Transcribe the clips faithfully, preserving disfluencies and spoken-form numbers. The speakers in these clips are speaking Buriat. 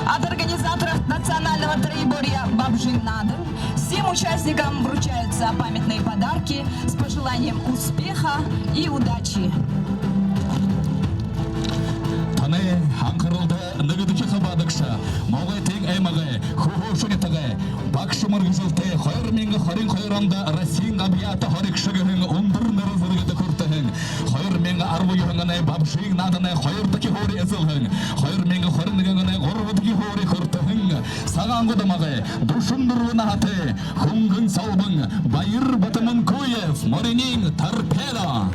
От организаторов национального троеборья «Бабжын наадан» всем участникам вручаются памятные подарки с пожеланием успеха и удачи. Танай анхаралда нэгэдэхи хабаадагша Могойтын аймагай Хүхүүшын нютагай багша мэргэжэлтэй, хоёр мянга хорин хоёр ондо Россиин габьяата һоригшо гэһэн үндэр нэрэ зэргэдэ хүртэһэн, хоёр мянга арбан юһэн оной «Бабжын нааданай» хоёрдохи һуури эзэлһэн, хоёр мянга хорин нэгэн оной гурбадахи һуури хүртэһэн Сагаан-Гуд омогой дүшэн дүрбэн наһатай хүнгэн солбон Баяр Батамүнхүев, Мориниин «Торпедо».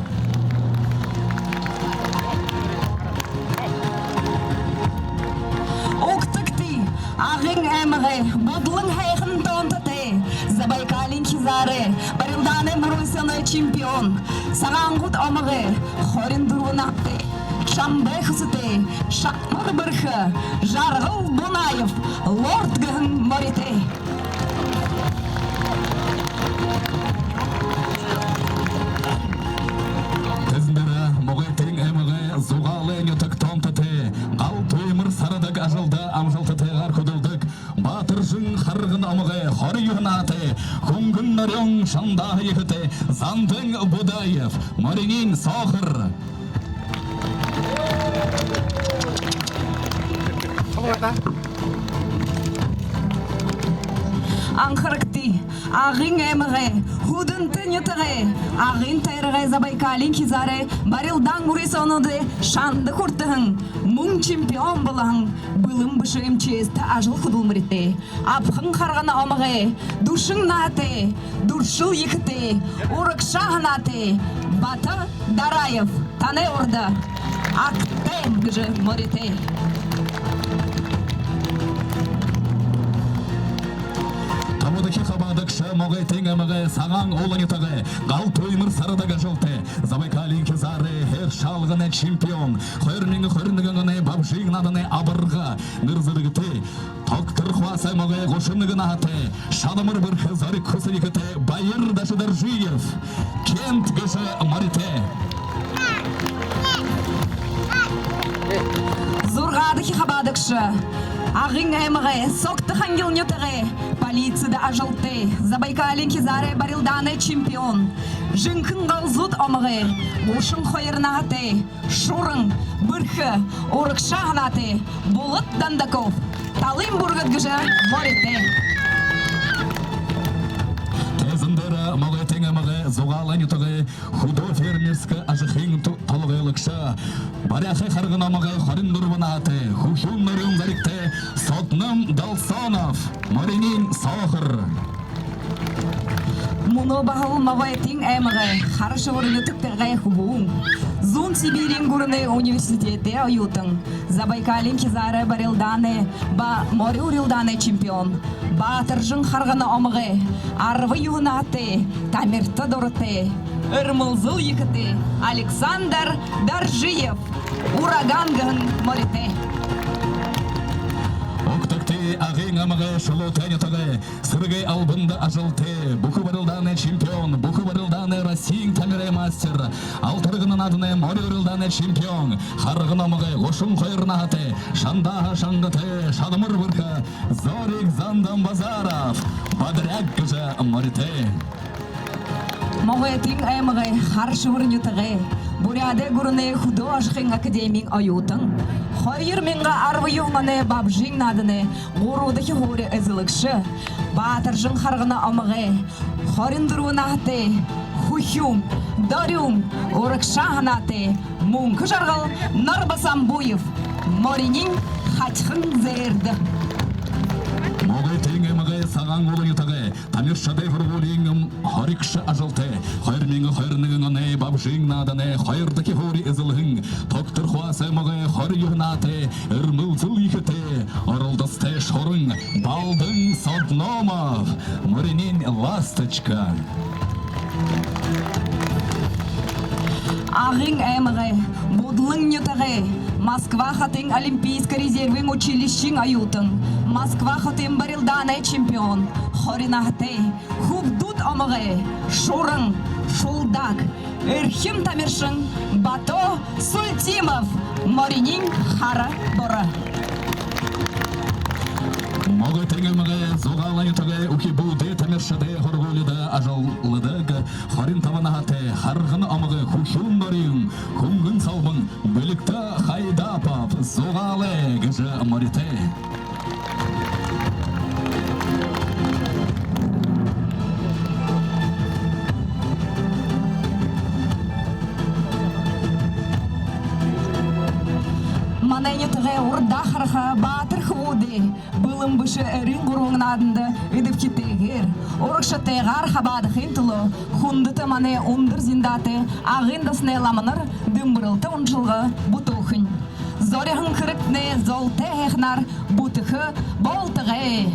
Угтагты, Агын аймагай бодлон һайхан тоонтотой, Забайкалиин хизаарай барилдаанай мүрысөөнэй чемпион, Сагаан-Гуд омогой хорин дүрбэн наһатай, шамбай хүсэтэй, шадамар бэрхэ Жаргал Бунаев, «Лорд» гэһэн моритой. Тэзэн дээрэ Могойтын аймагай Зугаалай нютаг тоонтотой, гал түймэр сарадаг ажалда амжалтатайгаар хүдэлдэг Баатаржын Харгана омогой хорин юһэн наһатай, хүнгэн нэрэ шандаа ехэтэй Зандан Будаев, Мориниин «Соохор». Анхарагты, Агын аймагай Һүдэнтэ нютагай Агын тойрогой Забайкалиин хизаарай барилдаан мүрысөөнүүдэй шанда хүртэһэн, мүн чемпион болоһон, бэлэн бэшэ эм че эстэ ажал хүдэлмэритэй, Абахан Харгана омогой дүшэн наһатай, дүршэл ехэтэй, урагшаа һанаатай Бата Дараев, танай урда «Агтай» гэжэ моритой. Табадахи хабаадагша Могойтын аймагай Сагаан-Уула нютагай гал түймэр сарадаг ажалтай, Забайкалиин хизаарай һээр шалганай чемпион, хоёр мянга хорин нэгэн оной «Бабжын нааданай» абарга нэрэ зэргэтэй, Тогтор Хуасай омогой гушан нэгэн наһатай, шадамар бэрхэ, зориг хүсэ ехэтэй Баяр Дашадоржиев, «Кент» гэжэ моритой. Зургаадахи хабаадагша Агын аймагай Согто-Хангил нютагай полицида ажалтай, Забайкалиин хизаарай барилдаанай чемпион, Жэнхэнэ-Галзууд омогой гушан хоёр наһатай, шуран бэрхэ, урагшаа һанаатай Булат Дандаков, «Талын бүргэд» гэжэ моритой. Тэзэн дээрэ Могойтын аймагай Зугаалай нютагай хүдөө фермерскэ ажахын ту-, толгойлогшо, Баряхай Харгана омогой хорин дүрбэн наһатай, хүхюун нэрэ зэрэгтэй Содном Далсонов, Мориниин «Соохор». Мүнөө баһал Могойтын аймагай Хара Шэбэр нютагтагай хүбүүн, Зүүн Сибириин гүрэнэй университедэй оюутан, Забайкалиин хизаарай барилдаанай ба мори урилдаанай чемпион, Баатаржын Харгана омогой арбан юһэн наһатай, тамирта дуратай, эрмэлзэл ехэтэй Александр Доржиев, «Ураган» гэһэн моритой. Угтагты, Агын аймагай Шулуутай нютагай Сэрэгэй албанда ажалтай, бүхэ барилдаанай чемпион, бүхэ барилдаанай Россиин тамирай мастер, Алтаргана нааданай мори урилдаанай чемпион, Харгана омогой гушан хоёр наһатай, шандааһа шангатай, шадамар бэрхэ Зориг Занданбазаров, «Бодряк» гэжэ моритой. Могойтын аймагай Хара Шэбэр нютагай Буряадай гүрэнэй хүдөө ажахын академиин оюутан, хоёр мянга арбан юһэн оной Бабжын нааданай гурбадахи һуури эзэлэгшэ, Баатаржын Харгана омогой хорин дүрбэн наһатай, хүхюун, дорюун, урагшаа һанаатай Мүнхэ-Жаргал Нарбасамбуев, Мориниин «Хатихан зээрдэ». Могойтын аймагай Сагаан-Уула нютагай тамиршадай һургуулиин һоригшо ажалтай, хоёр мянга хорин нэгэн оной Бабжын нааданай хоёрдохи һуури эзэлһэн, Тогтор Хуасай омогой хорин юһэн наһатай, эрмэлзэл ехэтэй, оролдосотой шуран Балдан Содномов, Мориниин «Ласточка». Агын аймагай Будлын нютагай Москва хотын олимпийскэ резервын училищын оюутан, Москва хотын барилдаанай чемпион, хорин наһатай, Хүбдүүд омогой шуран, шулдаг, эрхим тамиршан Бато Сультимов, Мориниин «Хара Бура». Тэнгээмэгэй Зугаалай нютагай үхибүүдэй тамиршадай һургуулида ажалладаг хорин табан наһатай Харгана омогой Хүшүүн Дорин Хүнгэн Солбон Бэлигтэ Хайдапов Зугаалай гэжэ моритой. Манай нютагай урда хараха баатар хүбүүдэй бэлэн бэшэ эрын гурбан нааданда эдэбхитэйгээр, урагшатайгаар хабаадахын түлөө хүндэтэ манай үндэр зиндаатай Агын дасанай ламанар дэмбэрэлтэ уншалга бүтээхэнь. Зориһон хэрэгтнай золтой һайханаар бүтэхэ болтогой.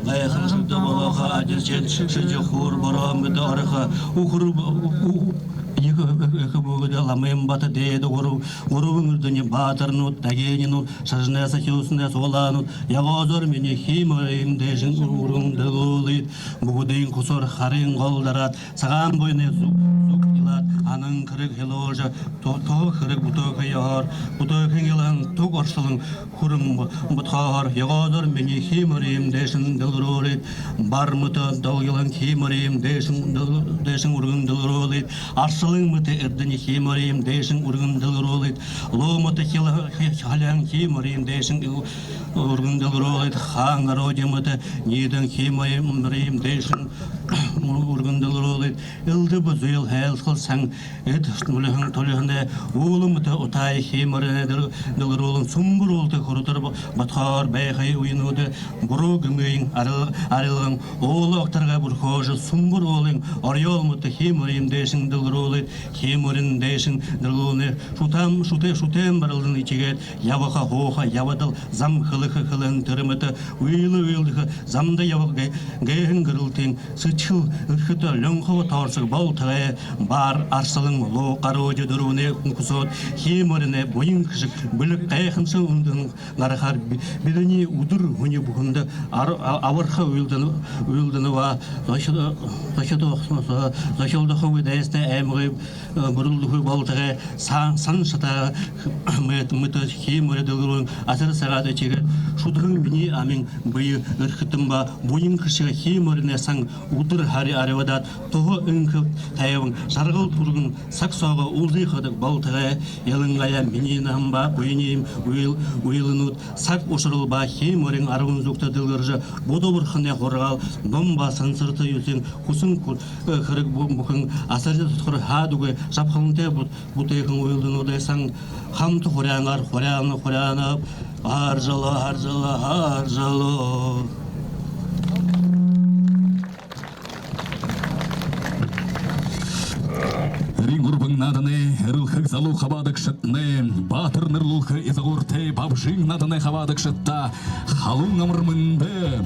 Гайхамшагта болохо адис шэди, шэди хуур бороо мэтэ орохо, үхэр, ү-, ехэ, ехэ, ехэ бүгэдэ Ламын Бата дээдэ гурб-, гурбан эрдэни баатарнууд, дагининууд, шажанай, сахюусанай суулаанууд, ягозор минии Хии мориин дээшэнь үргэн дэлгэрүүлыт. Бүгэдын хүсөөр харин гол дараад, сагаан буянай зу-, зуг илаад, һанан хэрэг хэлүүлжэ, то-, тоһо хэрэг бүтээхэ ёһоор, бүтээхын илаһан туг оршолон хүрэн бо-, бодхооһоор, ягозор минии Хии мориин дээшэнь дэлгэрүүлыт. Бар мэтэ долгилон Хии мориин дээшэнь дэлгэ-, дээшэнь үргэн дэлгэрүүлыт. Аршалан мэтэ эрдэни Хии мориин дээшэнь үргэн дэлгэрүүлыт. Луу мэтэ хила-, хи-, халиһан Хии мориин дээшэнь үргэн дэлгэрүүлыт. Хаан ородой мэтэ ниидэһэн Хии мориин дээшэнь үргэн дэлгэрүүлыт. Элдэб зүйл һайлшал сан эд мүльһэн тулиһанай, уула мэтэ утаа Хии мориин дэл-, дэлгэрүүлэн. Сүмбэр уулта хүрэтэр бо-, бодхоор байхын үенүүдэ буруу гэмыень арил-, арилган, уула огторгой бүрхөөжэ, сүмбэр уулын орёол мэтэ Хии мориин дээшэнь дэлгэрүүлыт. Хии мориин дээшэнь дэлгэрүүлнэ. Шүтээн, шүтэ-, шүтээн барилдаан этигээд, ябаха, һууха ябадал, зам хэлэхэ хэлэн тэрэ мэтэ үйлэ үйлэдхэхэ, замда ябаха гэ-, гэһэн гэрэлтын сэдьхэл эрхэтэй, лёнхобо тоорсог болтогой. Бар, Арсалан, Луу, Гарууди дүрбэнэй хүсөөд, Хии мориин буян хэшэг бэлиг гайхамшаг үндэһэн гарахаар би-, бидэниие үдэр һүни бүхэндэ ар-, а-, абарха үйлэдэнэ, үйлэдэнэ ба зохи-, зохидох-, зохилдохогүй дайсатай аймагай, э, бүрэлдэхэ болтогой. Са-, сан шатаа мэт-, мэтэ Хии мориин дэлгэрүүлэн асар сагаан этигээд, шүдэһэн минии амин бэе эрхэтэн ба буян хэшэг Хии мориин сан үдэр һари арьбадаад, туһа энхэ тайбан, жаргал түргэн саг соогоо үлзы хадаг болтогой. Илангаяа минии наһан ба буянай үе-, үйлэнүүд саг ушарал ба Хии мориин арбан зүгтэ дэлгэржэ, Будда бурханай һургаал, ном ба сансарта юусын хүсэн хү-, э, хэрэг бү-, бүхэн асаржа тодхор хаадагүй жабхалантай бү-, бүтээһэн үйлэнүүдэй сан хамта хуряанаар хуряана, хуряана, һаржала, һаржала, һаржала. Эрын гурбан нааданай эрэлхэг залуу хабаадагшаднай баатар нэрлүүлхэ изагууртай Бабжын нааданай хабаадагшадта халуун амар мэндэ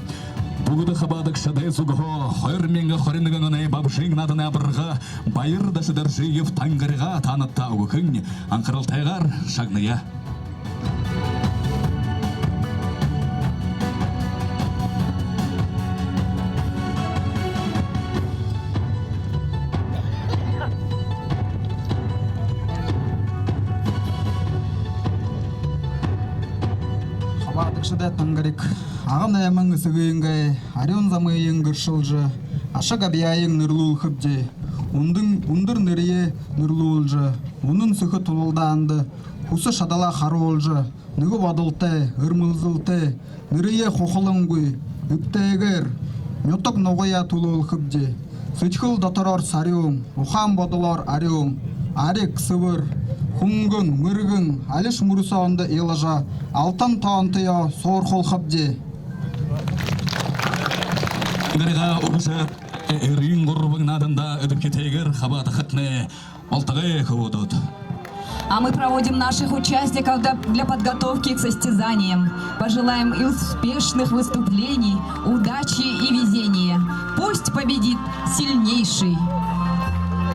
Бүгэдэ хабаадагшадай зүгһөө хоёр мянга хорин нэгэн оной Бабжын нааданай абарга Баяр Дашидоржиев «Тангариг» таанадта үгэхэнь. Анхаралтайгаар шагная. Хабаадагшадай тангариг. Агын аймаг эсэгынгээ арюун замые гэршэлжэ, аша габьяае нэрлүүлхэбди. Үндэр, үндэр нэрые нэрлүүлжэ, үнэн сэхэ тулалдаанда хүсэ шадалаа харуулжа, нэгэ бодолтой, эрмэлзэлтэй, нэрые хухалангүй, эбтэйгээр нютаг нугаяа түлөөлхэбди. Сэдьхэл дотороор сарюун, ухаан бодолоор арюун, ариг, сэбэр, хүнгэн, мэргэн, алишье мүрысөөндэ илажа, алтан тоонтоёо суурхуулхабди. Гаригаа үржэ, эрын гурбан нааданда эдэбхитэйгээр хабаадахатнай болтогой, хүбүүд. А мы проводим наших участников для, для подготовки к состязаниям. Пожелаем им успешных выступлений, удачи и везения. Пусть победит сильнейший!